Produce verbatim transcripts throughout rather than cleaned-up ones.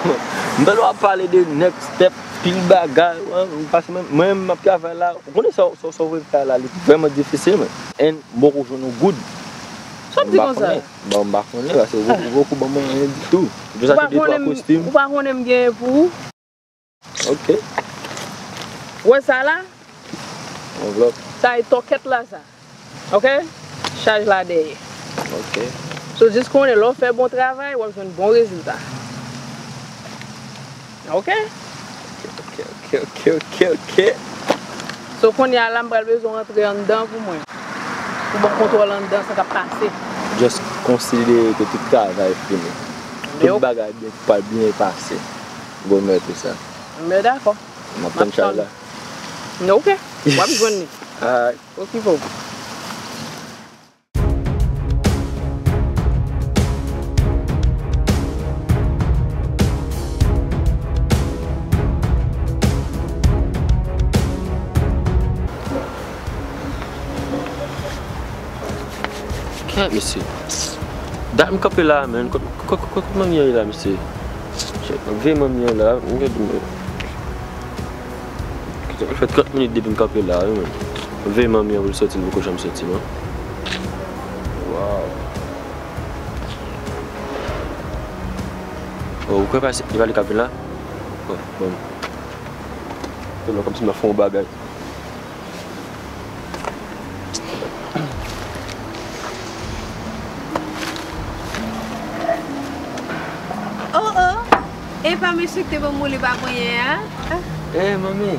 M tande w ap pale de next step, pil bagay, mwen, m pase mwen, mwen menm m ap travay la, ou konnen sa, sa, sa w vle fè la, li vrèman difisil, men. And m poko jwenn yon goud. Sa w ap di konsa? Bon, m pa konnen, paske ou poko ban mwen anyen ditou. Ou pa konnen m, ou pa konnen m genyen pou ou. Ok. Wè sa la? Envlòp. Sa e tòkèt la sa. Ok? Chaj la dèyè. Ok. So, jis konnen, lè w fè bon travay, w ap jwenn bon rezilta. Ok? Ok, ok, ok, ok, ok. So, kounye a la, m pral bezwen w antre anndan pou mwen. Pou ban kontwòl anndan, sa k ap pase. Just konsidere ke tout travay fini. Tout bagay byen, pral byen pase. Bon, mèt sa. M dakò. M ap tann chay la. Ok. W ap jwenn li. Alright. Okipe w. Kèt, mesye. Dat m kanpe la, menn. Kot, kot, kot, kot manmi an ye la, mesye? Veye manmi an la, m gen di, men. Kite, fè trant minit depi m kanpe la, wi, menn. Veye manmi an pou l soti, l poko janm soti, non. Waw. Oh, ou kwè pa se, e pa li k ap vin la? Oh, bon. Tèlman kòmsi m ap fè yon bagay. Oh, oh! E pa mesye ki te ban m woulib avanyè a? Eh, manmi,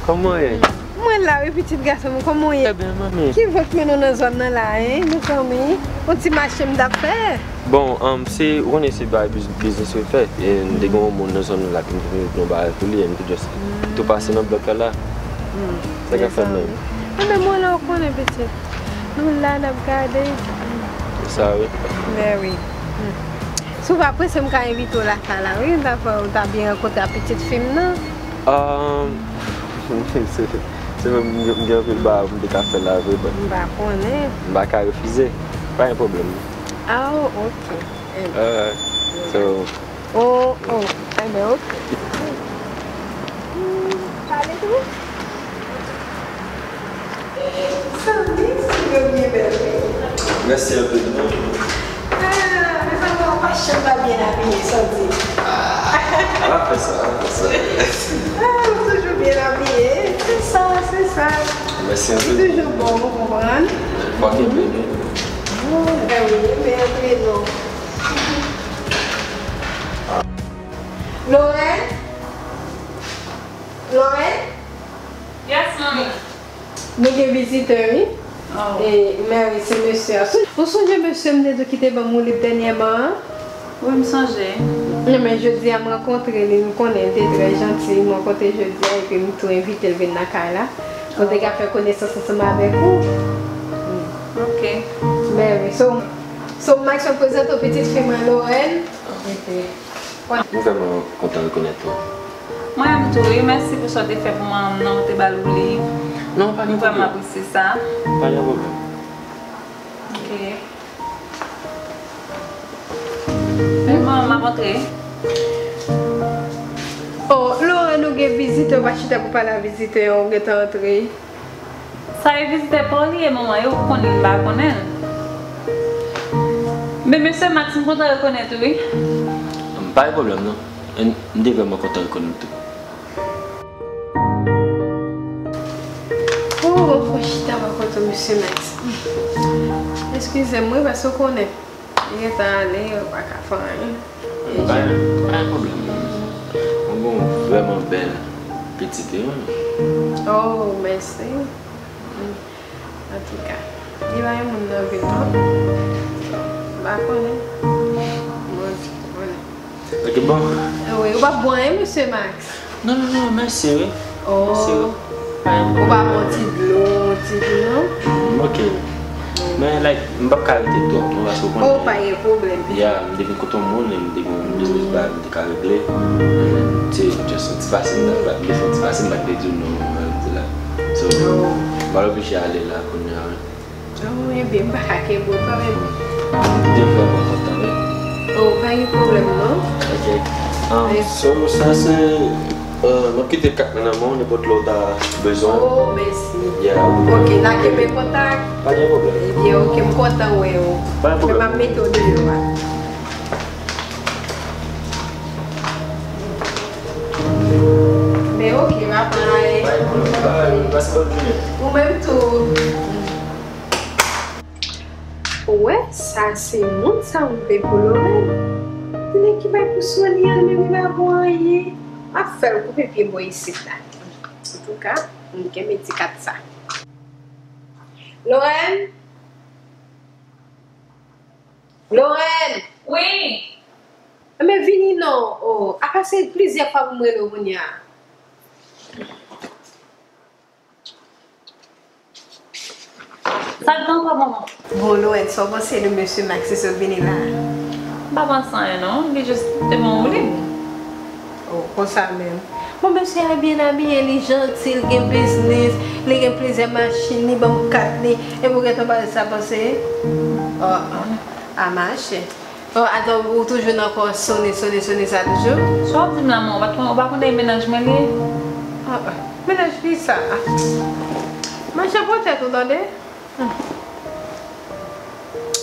kòman w ye? Mwen la, wi, pitit gason m, kòman w ye? Trè byen, manmi. Ki vòt mennen w nan zòn nan la, en? Nou fanmi? Yon ti mache m t ap fè. Bon, um, se, ou konnen se bay biz-, biznis yo fè. E m te gen yon moun nan zòn nan la ki m te vin yon bagay pou li, e m te just tou pase nan blòk la la. Sa k ap fèt menm? Anben mwen la, ou konnen, pitit. Nou la, n ap gade. Se sa, wi. Mè wi. Si w pa prese, m ka envite w lakay la, wi. M ta fè, w ta byen rankontre ak pitit fi m nan. Um, se, se mwen, m gen, m gen anpil bagay pou m te ka fè la, vre, but m pa konnen. M pa ka refize. Pa gen pwoblèm. Ah, ok. Alright. So, oh, oh. Enben, ok. Hmm, pale tou. Sandy, si yo byen bèl, wi. Mèsi anpil, non. Ah, mezanmi, ou pa janm pa byen abiye, Sandy. Ah, pa fè sa, pa fè sa. Ah, ou toujou byen abiye. Se sa, se sa. Mèsi anpil. Ou toujou bon, ou konprann? Fò kenbe nou. Oh, ben wi, men antre non. Lorraine? Lorraine? Yes, mommy. Nou gen vizitè, wi. Oh. E, Mary, se mesye a. Sou-, ou sonje mesye m te di w ki te ban m woulib dènyèman an? Wi, m sonje. Non, men jodi a m rankontre li, m konnen l te trè janti, m rankontre jodi a, epi m tou envite l vin nan kay la. Pou n te ka fè konesans ansanm avèk ou. Ok. Mary, so, so Max, mwen prezante w pitit fi mwen, Lorraine. Epi, M vrèman kontan rekonèt ou. Mwen menm tou, wi. Mèsi pou sa w te fè pou manman m nan, ou te ba l woulib. Non, pa gen pwoblèm. M vrèman apresye sa. Pa gen pwoblèm. Ok. Men manman, m ap antre. Oh, Lorraine, ou gen vizitè, ou pa chita pou pale a vizitè an, ou gentan antre. Sa e vizitè pa w li ye, manman, e ou k konnen, m pa konnen l. Men mesye Max, m kontan rekonèt ou, wi. M pa gen pwoblèm, non. M, m te vrèman kontan rekonèt ou. Oh, bon, fò chita bò kote w, mesye Max. Eskize m, wi, paske w konnen. Li gentan ale, yo pa ka fè anyen. Pa, pa gen pwoblèm. Ou gon vrèman bèl pitit, wi, manmi. Oh, mèsi. Antouka, li pa gen moun nan vil, non. M pa konnen. Bon, konnen. Ok, bon. Wi, ou p ap bwè anyen, mesye Max? Non, non, non, mèsi, wi. Oh. Mèsi, wi. Pa gen pwoblèm. Ou pa pran ti dlo, ti dlo, non? Ok. Men, like, m p ap ka rete twòp, non, paske ou konnen. Oh, pa gen pwoblèm. Ya, m te vin kote yon moun, e m te gen yon biznis ba m te ka regle. Se just yon ti pase m t ap, m te fè yon ti pase m pa t vle di w non, m di la. So, m pral oblije ale la kounye a, wi. Oh, ebyen, m pa ka kenbe w kanmenm. M te vrèman kontan, wi. Oh, pa gen pwoblèm, non. Ok. Um, so, sa se, uh, m ap kite kat la nan men w, nenpòt lè w ta bezwen. Oh, mèsi. Yeah. Ok, n a kenbe kontak. Pa gen pwoblèm. Ebyen, ok, m kontan wè w. Pa gen pwoblèm. Men m ap mete w deyò a. Men ok, bye bye. Bye, bye. Pase bòn jounen. Ou menm tou. Ou wè, sa se moun sa m vle pou Lorraine. Nèg ki bay pou Sony an, li menm li pa bon anyen. M ap fè l koupe pye bò isit la. Antouka, m kenbe ti kat sa. Lorraine! Lorraine! Wi! Enben vini non. Oh, apa se plizyè fwa pou m rele w kounye a. Sa k gen ankò, manman? Bon, Lorraine, sa w panse de mesye Max ki sot vini la a? M pa panse anyen non, li jis te ban w lib. Oh, konsa menm. Bon, mesye a byen abiye, li janti, li gen biznis, li gen plizyè machin, li ban m kat li, epi w gentan pale sa panse? Oh, oh, a mache. Oh, atò, ou toujou nan kò Sony, Sony, Sony sa toujou? Sa w ap di m la, man, ou pa t konn, ou pa konn e mennaj mwen li ye? Ah, ah, mennaj ki sa? Ah. Manje pou tèt ou, tande? Hmm.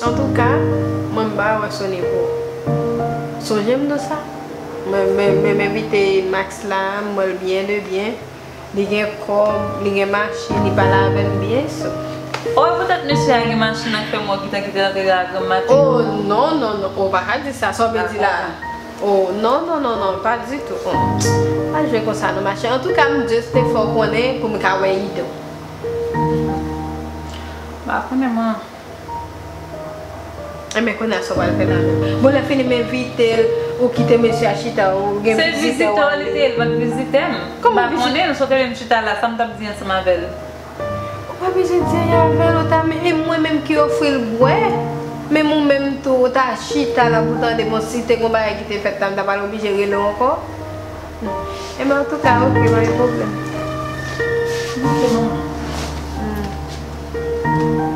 Antouka, mwen m pa wè Sony pou ou. Sonje m di w sa. Mwen, mwen, mwen m envite Max la, m wè l byen de byen. Li gen kòb, li gen machin, li pale avè m byen, so. Oh, e poutèt mesye a gen machin an k fè m wè w gentan kite rantre la granm maten. Oh, non, non, non. Ou pa ka di sa, sa w vle di la? Oh, non, non, non, non, pa ditou. Oh. Pa jwe konsa non, machè. Antouka, m just te fè w konnen pou m ka wè ide w. M pa konnen, man. Enben, kounye a, sa w pral fè la menm? Bon, lè fini m envite l, ou kite mesye a chita, ou gen vizitè w ale. Se vizitè w li te ye, l pa t vizitè m. Kòman vizitè? M pa konnen l, sa w te vle m chita la, sa m t ap di ansanm avè l? Ou pa bezwen di anyen avè l, ou ta men, e mwen menm ki ofri l bwè. Menm ou menm tou, ou ta chita la pou tande, bon, si te gon bagay ki te fèt la, m ta pral oblije rele w ankò. Enben, antouka, ok, pa gen pwoblèm. Ok, manman. Hmm.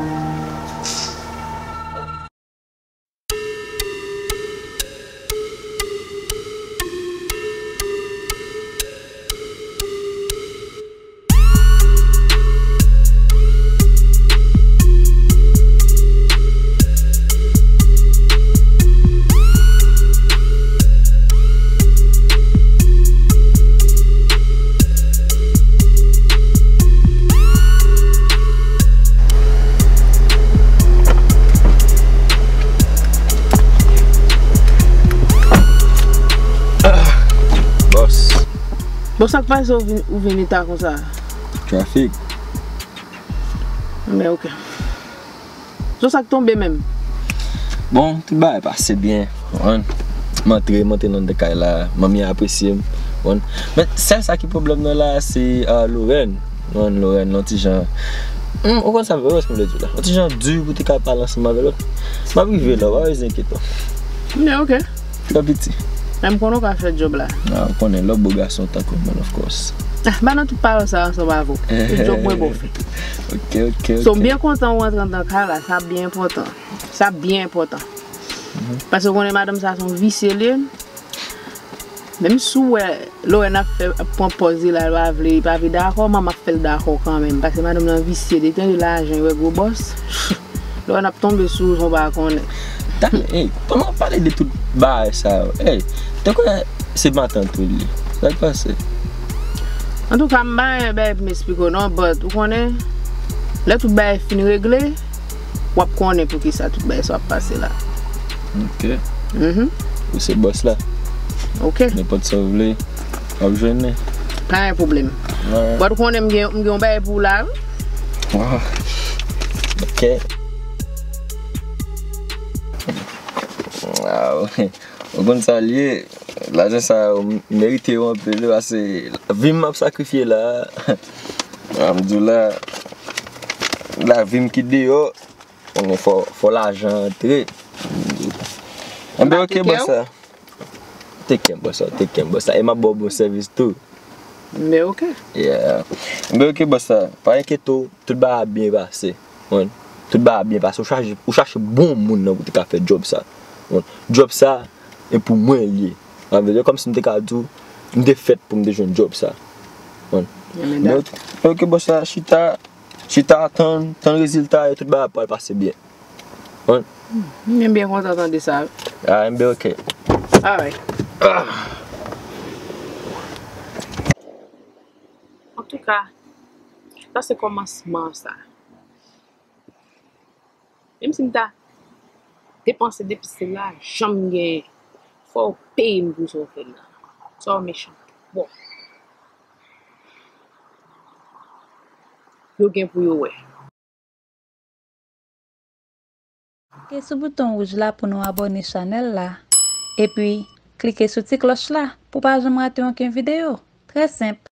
Bòs. Bon, sa k pase ou vin, ou vin eta konsa? Trafik. Men, ok. So, sa k tonbe menm? Bon, tout bagay pase byen, w konprann. M antre, m antre nan de kay la, manmi an apresye m, w konprann. Men, sèl sa ki pwoblèm nan la, se, ah, Lorraine. W konprann, Lorraine, yon ti jan, hmm, ou konn sa vre, wè sa m vle di w la. Yon ti jan di pou te ka pale ansanm avè l. M ap rive la, w pa bezwen enkyete w. Men, ok. Trè piti. Men m konnen w ka fè djòb la. Ah, ou konnen, lè w bo gason tankou mwen, of course. Ah, ba nan tout pawòl sa ansanm avè w. Se djòb mwen ba w fè. Ok, ok, ok. So, m byen kontan ou antre anndan kay la, sa byen enpòtan. Sa byen enpòtan. Mhm. Paske ou konnen madanm sa se yon visye li ye. Menm si w wè Lorraine ap fè, ap pran pòz li la, li pa vle, li pa vle dakò, manman ap fè l dakò kanmenm. Paske madanm nan visye, depi tande lajan, li wè gwo bòs. Lorraine ap tonbe sou ou san w pa konnen. Talè, ey, pandan w pale de tout bagay sa yo, ey, te kwè se matant ou li ye. Sa k pase? Antouka, m pa gen bagay pou m eksplike w non, but ou konnen, lè tout bagay fin regle, w ap konnen poukisa tout bagay sa w ap pase la. Ok. Mhm. Ou se bòs la. Ok. Nenpòt sa w vle, w ap jwenn li. Pa gen pwoblèm. Alright. But ou konnen m gen, m gen yon bagay pou ou la, wi. Wow. Ok. Wow. Ou konn sa l ye, lajan sa yo, m merite yo anpil, paske vi m ap sakrifye la. A, m di w la, lavi m ki deyò, konnen fò, fò lajan antre. Enben, ok, bòs la. Take care, bòs la, take care, bòs la. E m ap ba w bon sèvis tou. Men ok. Yeah. Enben, ok, bòs la. Pa enkyete w, tout bagay ap byen pase. Tout bagay ap byen pase. Ou chache, ou chache bon moun nan pou te ka fè djòb sa. Djòb sa, e pou mwen l ye. Sa vle di kòmsi m te ka di w, m te fèt pou m te jwenn djòb sa. Konprann? Men men Men dat. Ok, ok, bòs la, chita, chita, tann, tann rezilta yo, tout bagay pral pase byen. Konprann? M byen, byen kontan tande sa. Ah, m byen, ok. Alright. Antouka, sa se kòmansman sa. Menm si m ta depanse depi se lajan m genyen, fò w peye m pou sa w fè m nan. Sa w mechan twòp. Yo gen pou yo wè. Klike sou bouton wouj la pou nou abòne chanèl la. Epi, klike sou ti klòch la pou pa janm rate okenn videyo. Trè senp.